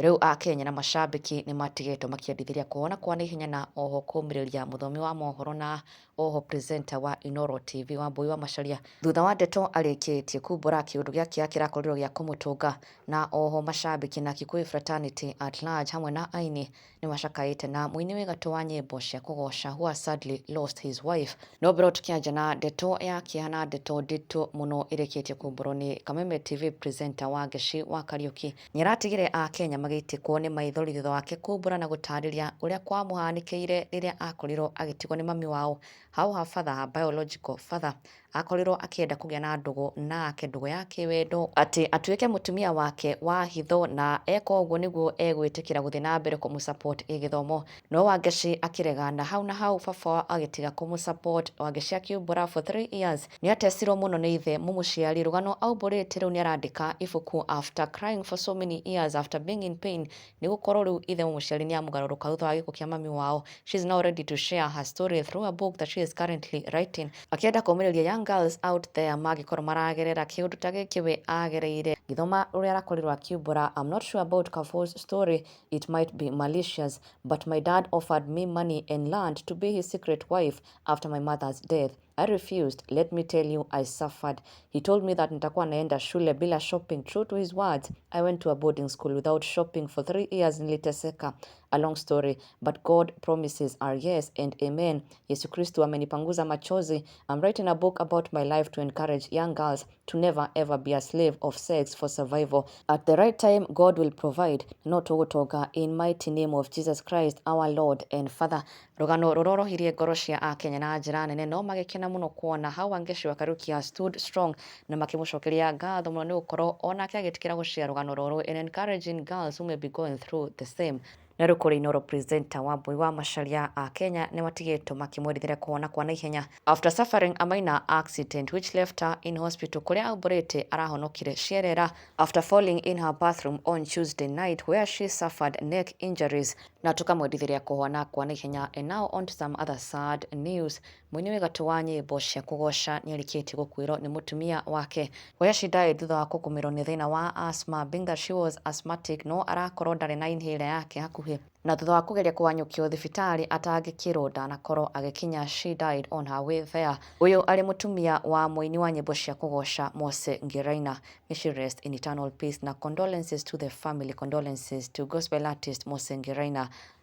Rĩu Akenya na macambĩki nĩ matigĩtwo makĩendithĩria kũhona kwa naihenya na oho kũmĩrĩria mũthomi wa mohoro na oho presenter wa Inooro TV Wambui wa Macharia thutha wa ndeto arĩkĩtie kumbũra kĩũndũ gĩa kĩeha kĩrakorirwo gĩa kũmũtũnga. Na oho macambĩki na Kikuyu fraternity at large hamwe na aini nĩ macakaĩte na mũini wĩ gatũ wa nyĩmbo cia kũgoca who has sadly lost his wife. No mbere tũkĩanjia na ndeto ya kĩeha na ndeto nditũ mũno ĩrĩkĩtie kumbũrwo nĩ Kameme TV presenter Wangeci wa Kariũki. Nĩaratigire Akenya magĩitĩkwo nĩ maithori thutha wake kumbũra na gũtarĩria ũrĩa kwamũhanĩkĩire rĩrĩa akorirwo agĩtigwo nĩ mami wao hau her father, her biological father, akorirwo akĩenda kũgĩa na ndũgũ nake, ndũgũ ya kĩwendo, atĩ atuĩke mũtumia wake wa hitho na eka ũguo nĩguo egwĩtĩkĩra gũthiĩ na mbere kũmũ support gĩgĩthomo. No Wangeci akĩrega na hau na hau baba wao agĩtiga kũmũ support. Wangeci akiumbũra for 3 years nĩatecirwo mũno nĩ ithe mũmũciari. Rũgano aumbũrĩte rĩu nĩarandĩka ibuku after crying for so many years, after being in pain, nĩ gũkorwo rĩu ithe mũmũciari nĩamũgarũrũka thutha wa gĩkuũ kĩa mami wao. She is now ready to share her story through a book that she is currently writing, akĩenda kũmĩrĩria young girls out there mangĩkorwo maragerera kĩũndũ ta gĩkĩ we agereire. Gĩthoma ũrĩa arakorirwo akiumbũra, "I'm not sure about Kafo's story. It might be malicious, but my dad offered me money and land to be his secret wife after my mother's death. I refused. Let me tell you, I suffered. He told me that nitakuwa naenda shule bila shopping. True to his words, I went to a boarding school without shopping for 3 years. Niliteseka. A long story, but God promises are yes and amen. Yesu Kristo amenipanguza machozi. I'm writing a book about my life to encourage young girls to never ever be a slave of sex for survival. At the right time, God will provide. No tũgũtonga in mighty name of Jesus Christ, our Lord and Father." Rũgano rũrorohirie ngoro cia Akenya na njĩra nene no magĩkena mũno kuona how Wangeci wa Kariuki has stood strong na makĩmũcokeria ngatho mũno nĩ gũkorwo onake agĩtĩkĩra gũshare rũgano rũrũ and encouraging girls who may be going through the same. Na rĩu kũrĩ Inooro presenter Wambui wa Macharia, a Kenya nĩ matigĩtwo makĩmwendithĩria kũhona kwa naihenya after suffering a minor accident which left her in hospital, kũrĩa aumbũrĩte arahonokire ciarera after falling in her bathroom on Tuesday night, where she suffered neck injuries, na tũkamwendithĩria kũhona kwa naihenya. And now on to some other sad news. Mũini wĩ gatũ wa nyĩmbo cia kũgoca nĩarĩkĩtie gũkuĩrwo nĩ mũtumia wake, where she died thutha wa kũgũmĩrwo nĩ thĩna wa asthma, being that she was asthmatic, no arakorwo ndarĩ na inhaler yake hakuhĩ na thutha wa kũgeria kũhanyũkio thibitarĩ atangĩkĩrwo ndanakorwo agĩkinya. She died on her way there. Ũyũ arĩ mũtumia wa mũini wa nyĩmbo cia kũgoca Mose Ngiraina. May she rest in eternal peace, na condolences to the family, condolences to gospel artist Mose Ngiraina.